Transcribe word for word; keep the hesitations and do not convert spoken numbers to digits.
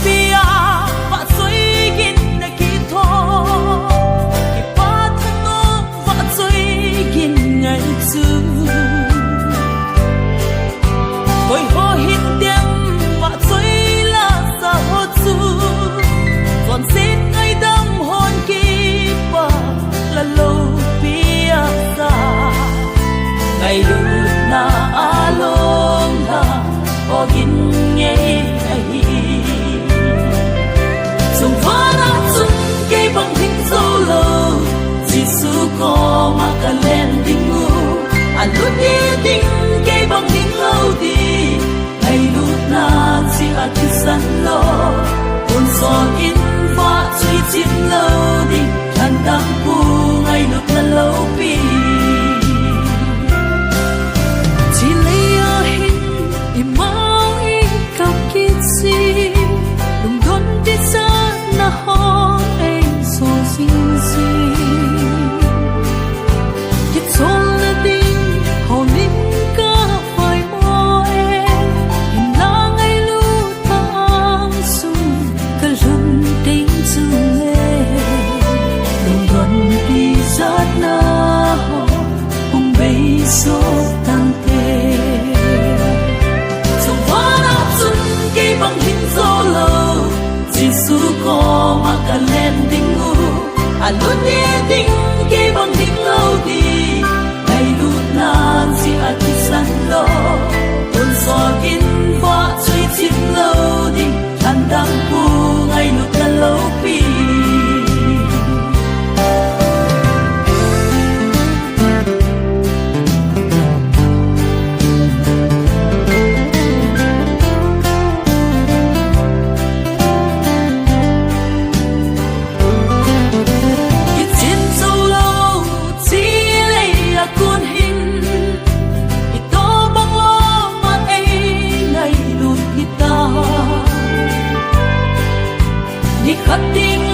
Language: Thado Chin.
Pia, vahchoi gin na kitho. Kipa thanop vahchoi gin ngai chu. Koi ho hin dem vahchoi la sa ho chu. Chonset ngaidam hon kipa la lou pia sa. Ngailutna a lom la ogin ngei ahi. Chungvana chun kei bang hing zo lou, Jesu koma ka len ding u. A lut ni ding kei bang hing lou ding. Ngailutna chi a kisan lou, hun so in vahchoi chim lou ding. Lhandampu ngailutna loupi. Chilei a hin imau i kap kit si, lungdon tisatna ho ei so sing si. Kicholna ding ho min ka poimo e, hinla ngailut ang sung ka lhun ding chu le, lungdon tisatna ho hung bei so tang te. Chungvana chun kei bang hing zo lou, Jesu koma ka len ding u. A lut ni ding kei bang hing lou ding. Ngailutna chi a kisan lou, hun so in vahchoi chim lou ding. Lhandampu ngailutna loupi. Kichin zo lou chilei a kon hin, i to bang lom a ei ngailut hita. Nikhat ding